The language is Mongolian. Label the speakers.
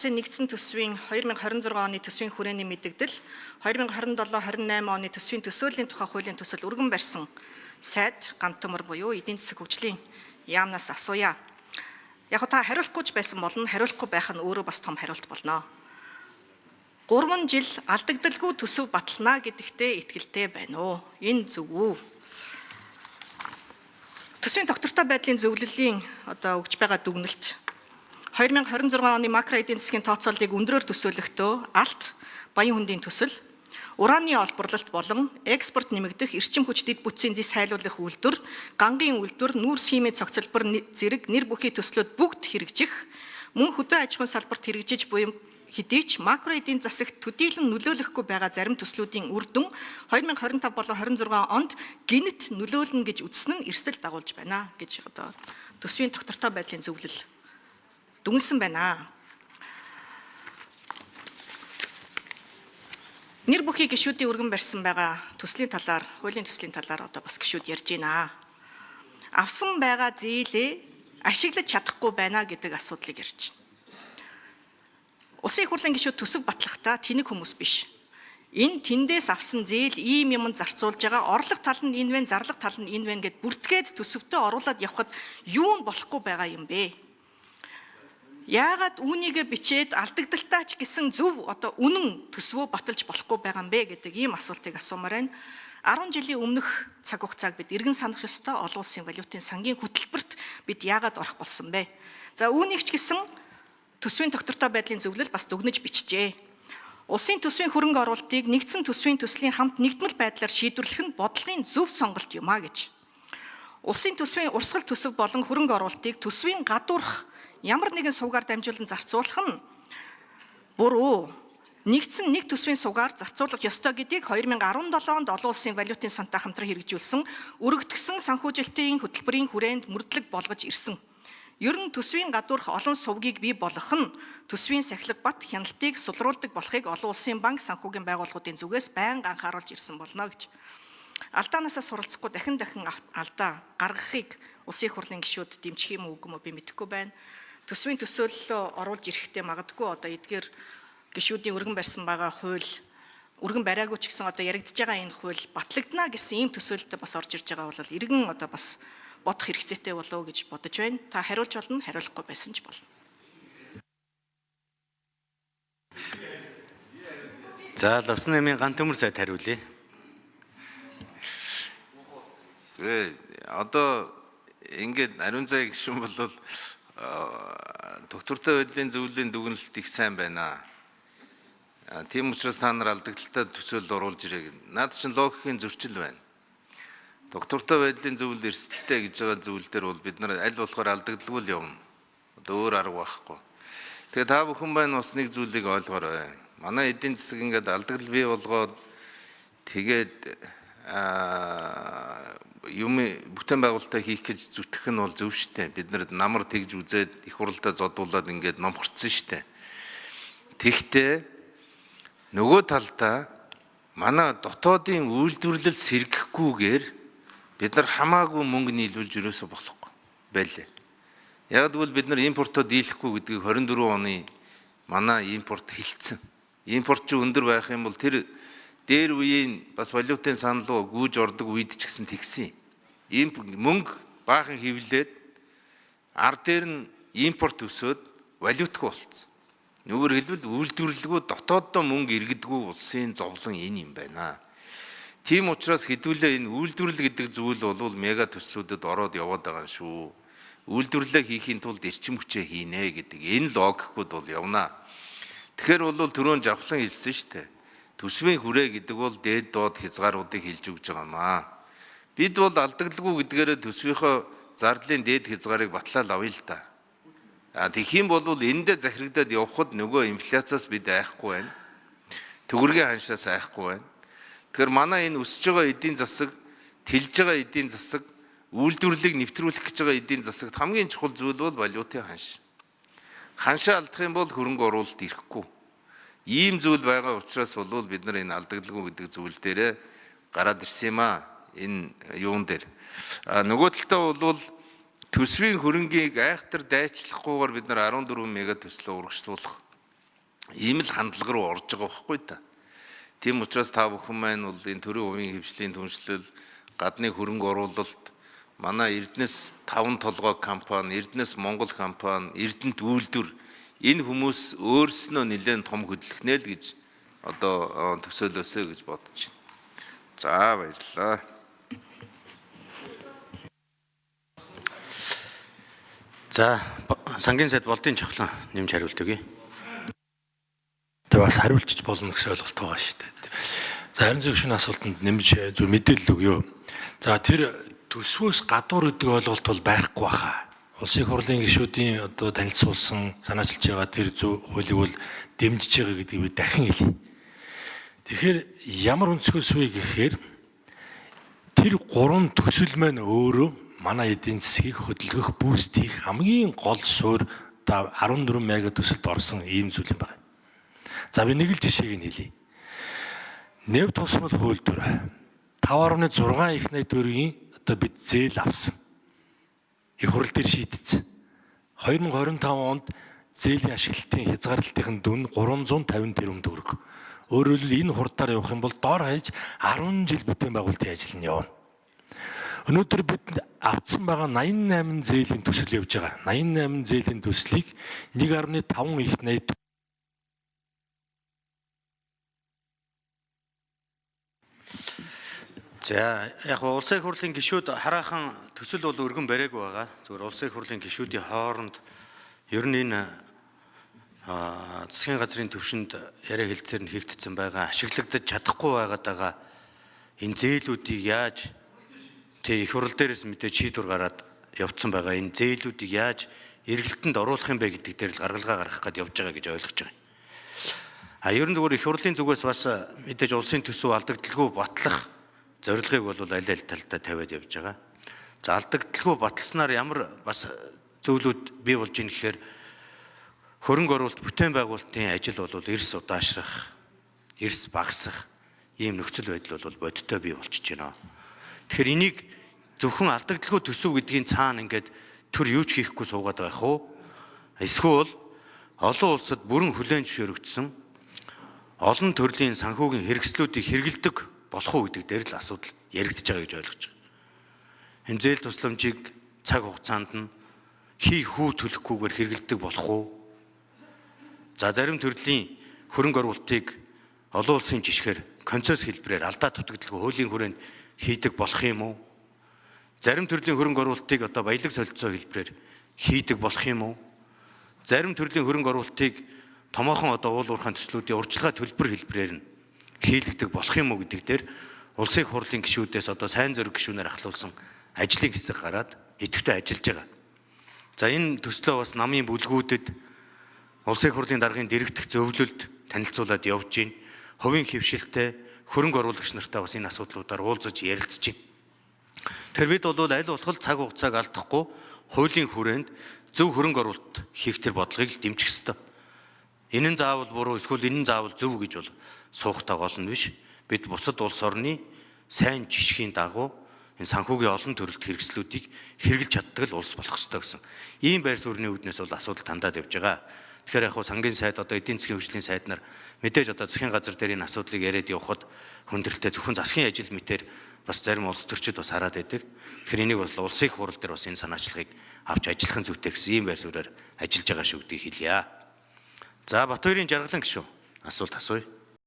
Speaker 1: Нэгдсэн төсвийн 2026 оны төсвийн хүрээний мэдэгдэл, 2027-28 оны төсвийн төсөөллийн тухай хуулийн төсөл өргөн барьсан сайд Гантөмөр буюу эдийн засаг хөгжлийн яамнаас асууя. Яг та хариулахгүй ч байсан болно, хариулахгүй байх нь өөрөө бас том хариулт болно. 3 жил алдагдalгүй төсөв батална гэдэгтээ итгэлтэй байна уу? Энэ зөв үү? Төсвийн тогтвортой байдлын зөвлөлийн одоо өгж байгаа дүгнэлт 2026 оны макро эдийн засгийн тооцооллыг өндрөөр төсөөлөхдөө алт, баян хүндийн төсөл, ураны олборлолт болон экспорт нэмэгдэх, эрчим хүч дэд бүтцийн зис хайлуулах үйлдвэр, гангийн үйлдвэр, нүүрс химийн цогцлбор зэрэг нэр бүхий төслүүд бүгд хэрэгжих, мөн хөдөө аж ахуйн салбарт хэрэгжиж буй хэдий ч макро эдийн засагт төдийлөн нөлөөлөхгүй байгаа зарим төслүүдийн үр дүн 2025 болон 26 онд гэнэт нөлөөлнө гэж үзсэн нь эрсдэл дагуулж байна гэж одоо төсвийн тогтвортой байдлын зөвлөл дүнсэн байна. Нэр бүхий гишүүдийн өргөн барьсан байгаа төслийн талаар, хуулийн төслийн талаар одоо бас гишүүд ярьж байна. Авсан байгаа зээлээ ашиглаж чадахгүй байна гэдэг асуудлыг ярьж байна. Улсын их хурлын гишүүд төсөв батлахдаа тэнэг хүмүүс биш. Энэ тэндээс авсан зээл ийм юмд зарцуулж байгаа, орлого тал нь энэ вэ, зарлага тал нь энэ вэ гэд бүртгээд төсөвтөө оруулаад явхад юу нь болохгүй байгаа юм бэ? Яагаад үүнийгээ бичээд алдагдaltaа ч гэсэн зөв одоо үнэн төсвөө баталж болохгүй байгаа юм бэ гэдэг ийм асуултыг асуумаар байна. 10 жилийн өмнөх цаг хугацааг бид эргэн санах ёстой. Олон улсын валютын сангийн хөтөлбөрт бид яагаад орох болсон бэ? За үүнийг ч гэсэн төсвийн тогтвортой байдлын зөвлөл бас дүгнэж бичжээ. Улсын төсвийн хөрөнгө оруулалтыг нэгдсэн төсвийн төслийн хамт нэгдмэл байдлаар шийдвэрлэх нь бодлогын зөв сонголт юм а гэж. Улсын төсвийн урсгал төсөв болон хөрөнгө оруулалтыг төсвийн гадуурх ямар нэгэн сувгаар дамжуулан зарцуулах нь буруу. Нэгдсэн нэг төсвийн сувгаар зарцуулах ёстой гэдгийг 2017 онд олон улсын валютын сантай хамтран хэрэгжүүлсэн өргөтгсөн санхүүжилтийн хөтөлбөрийн хүрээнд мөрдлөг болгож ирсэн. Ер нь төсвийн гадуурх олон сувгийг бий болгох нь төсвийн сахилга бат хяналтыг сулруулдаг болохыг олон улсын банк, санхүүгийн байгууллагуудын зүгээс байнга анхааруулж ирсэн болно гэж. Алдаанаасаа суралцахгүй дахин дахин алдаа гаргахыг улсын их хурлын гишүүд дэмжих юм уу үгүй юм уу би мэдэхгүй байна. Төсвийн төсөөллөө оруулж ирэхдээ магадгүй одоо эдгээр гишүүдийн өргөн барьсан байгаа хууль өргөн бариагүй ч гэсэн одоо яригдж байгаа энэ хууль батлагдана гэсэн ийм төсөөлөлтөд бас орж ирж байгаа бол эргэн одоо бас бодох хэрэгцээтэй болов уу гэж бодож байна. Та хариулж болно, хариулахгүй байсан ч болно.
Speaker 2: За Лувсан аймгийн Гантөмөр сайд хариулъя.
Speaker 3: Гэ одоо ингээд ариун зай гишүүн бол доктортой байдлын зөвлөлийн дүгнэлт их сайн байна. Тийм учраас та нар алдагдaltaй төсөөлөл оруулж ирээ. Наад чинь логикийн зөрчил байна. Доктортой байдлын зөвлөл эрсдэлтэй гэж байгаа зүйл дээр бол бид нар аль болохоор алдагдaltaгүй л явна. Одоо өөр арга байхгүй. Тэгээ та бүхэн байна бас нэг зүйлийг ойлгоорой. Манай эдийн засаг ингээд алдагдал бий болгоод тэгээд юм бүтээн байгуулалтаа хийх гэж зүтгэх нь бол зөв штэ. Бид нар намар тэгж үзээд их хурлдаа зодуулаад ингээд номхорцсон штэ. Тэгтээ нөгөө талдаа манай дотоодын үйлдвэрлэл сэргэхгүйгээр бид нар хамаагүй мөнгө нийлүүлж ерөөсө болохгүй байлээ. Яг гэвэл бид нар импортоо дийлэхгүй гэдгийг 24 оны манай импорт хэлсэн. Импорт ч өндөр байх юм бол тэр дээр үеийн бас валютын санал руу гүйж ордог үед ч гэсэн тэгсэн. Ийм мөнгө баахан хевлээд ар дээр нь импорт өсөөд валютгүй болцсон. Нүгээр хэлбэл үйлдвэрлэлгүй дотооддоо мөнгө иргэдэггүй улсын зовлон энэ юм байна. Тийм учраас хэдүүлээ энэ үйлдвэрлэл гэдэг зүйл бол мега төслүүдэд ороод яваад байгаа юм шүү. Үйлдвэрлэлээ хийхийн тулд эрчим хүчээ хийнэ гэдэг энэ логикуд бол явна. Тэгэхээр бол түрүүн Жавхлан хэлсэн шүү дээ. Төсвийн хүрээ гэдэг бол дээд доод хязгааруудыг хэлж өгч байгаа юм аа. Бид бол алдагдaltaгүй гэдгээрээ төсвийнхөө зардлын дээд хязгаарыг батлаад авъя л да. А тэгэх юм бол эндээ захирагдаад явхад нөгөө инфляциас бид айхгүй байна. Төгрөгийн ханшаас айхгүй байна. Тэгэхээр манай энэ өсөж байгаа эдийн засаг, тэлж байгаа эдийн засаг, үйлдвэрлэлийг нэвтрүүлэх гэж байгаа эдийн засагт хамгийн чухал зүйл бол валютын ханш. Ханшаа алдах юм бол хөрөнгө оруулалт ирэхгүй. Ийм зүйл байгаа учраас бол бид нар энэ алдагдaltaгүй гэдэг зүйл дээрээ гараад ирсэн юм аа. Энэ юун дээр. А нөгөө талдаа бол төсвийн хөрөнгийг айхтар дайчлахгүйгээр бид нар 14 мега төслөө урагшлуулах Ийм л хандлага руу орж байгаа байхгүй та. Тийм учраас та бүхэн маань бол энэ төрийн хувийн хэвшлийн түншлэл, гадны хөрөнгө оруулалт, манай Эрдэнэс 5 толгой компани, Эрдэнэс Монгол компани, Эрдэнэт үйлдвэр энэ хүмүүс өөрснөө нэлээд том хөдлөхнэ л гэж одоо төсөөлөөсэй гэж бодож байна. За баярлалаа.
Speaker 2: За сангийн сайд Болдын чавхлан нэмж хариулт өгье.
Speaker 4: Тэг бас хариулчих болно гэсэн ойлголт байгаа шүү дээ. За харин зөв шин асуултанд нэмж зөв мэдээлэл өгье. За тэр төсвөөс гадуур гэдэг ойлголт бол байхгүй баха. Улсын их хурлын гишүүдийн одоо танилцуулсан санаачилж байгаа тэр зөв хуулийг бол дэмжиж байгаа гэдгийг би дахин хэлье. Тэгэхээр ямар өнцгөөс вэ гэхээр тэр гурван төсөл маань өөрөө манай эдийн засгийг хөдөлгөх, бүүст хийх хамгийн гол суурь одоо 14 мега төсөлд орсон ийм зүйл юм байна. За би нэг л жишээг нь хэлье. Нэв тусгал хууль төр 5.6 их найд төгрөгийн одоо бид зээл авсан. Их хурл дээр шийдсэн. 2025 онд зээлийн ашиглалтын хязгаарлалтын дүн 350 тэрбум төгрөг. Өөрөөр хэлбэл энэ хурдаар явах юм бол дор хаяж 10 жил бүтээн байгуулалтын ажил нь явна. Өнөөдөр бид авцсан байгаа 88 зээлийн төсөл явж байгаа. 88 зээлийн төслийг 1.5 их найд
Speaker 2: За яг улсын их хурлын гишүүд хараахан төсөл бол өргөн бариагүй байгаа. Зүгээр улсын их хурлын гишүүдийн хооронд ер нь энэ засгийн газрын төвшөнд яриа хэлцээр нь хийгдсэн байгаа ашиглагдаж чадахгүй байгаад байгаа энэ зээлүүдийг яаж тий их хурл дээрээс мэдээж шийдвэр гараад явцсан байгаа энэ зээлүүдийг яаж эргэлтэнд оруулах юм бэ гэдэг дээр л гаргалгаа гаргах гээд явж байгаа гэж ойлгож байгаа. А ер нь зүгээр их хурлын зүгээс бас мэдээж улсын төсөв алдагдaltaгүй батлах зорилгыг бол аль аль талдаа тавиад явж байгаа. За алдагдaltaгүй баталснаар ямар бас зөвлүүд бий болж ийн гэхээр хөрөнгө оруулалт бүтээн байгуулалтын ажил бол эрс удаашрах, эрс багасах ийм нөхцөл байдал бол бодиттой бий болчихж байна. Тэгэхээр энийг зөвхөн алдагдaltaгүй төсөв гэдгийн цаана ингээд төр юу ч хийхгүй суугаад байх уу? Эсвэл олон улсад бүрэн хүлээн зөвшөөрөгдсөн олон төрлийн санхүүгийн хэрэгслүүдийг хэрэгэлдэг болох уу гэдэг дээр л асуудал яригдж байгаа гэж ойлгож байгаа. Энэ зээл тусламжийг цаг хугацаанд нь хий хүү төлөхгүйгээр хэрэгэлдэг болох уу? За зарим төрлийн хөрөнгө оруулалтыг олон улсын жишгээр концесс хэлбэрээр алдаа дутагдaltaгүй хуулийн хүрээнд хийдэг болох юм уу? Зарим төрлийн хөрөнгө оруулалтыг одоо баялаг солилцоо хэлбэрээр хийдэг болох юм уу? Зарим төрлийн хөрөнгө оруулалтыг томоохон одоо уул уурхайн төслүүдийн урьдчилгаа төлбөр хэлбэрээр нь хийлэгдэх болох юм уу гэдэг дээр улсын их хурлын гишүүдээс одоо сайн зориг гишүүнээр ахлуулсан ажлын хэсэг гараад идэвхтэй ажиллаж байгаа. За энэ төслөө бас намын бүлгүүдэд улсын их хурлын даргын дэрэгдэх зөвлөлд танилцуулаад явж байна. Хувийн хэвшилтэй хөрөнгө оруулагч нартай бас энэ асуудлуудаар уулзаж ярилцж байна. Тэр бид бол аль болох цаг хугацааг алдахгүй хуулийн хүрээнд зөв хөрөнгө оруулалт хийх тэр бодлогыг л дэмжих ёстой. Энэ нь заавал буруу эсвэл энэ нь заавал зөв гэж бол суухтаа гол нь биш. Бид бусад улс орны сайн жишгийн дагуу энэ санхүүгийн олон төрөлт хэрэгслүүдийг хэрэгжилж чаддаг л улс болох ёстой гэсэн. Ийм байр суурины үүднээс бол асуудал тандаад явж байгаа. Тэгэхээр яг хуу сангийн сайд одоо эдийн засгийн хөгжлийн сайд нар мэдээж одоо засгийн газар дээр энэ асуудлыг яриад явхад хүндрэлтэй зөвхөн засгийн ажил мэтэр бас зарим улс төрчид бас хараад байдаг. Тэгэхээр энийг бол улсын их хурал дээр бас энэ санаачлагыг авч ажиллах нь зүйтэй гэсэн ийм байр суурьаар ажиллаж байгаа шүү гэдгийг хэлье. За Батбаярын жаргалан гишүүн асуулт асууя.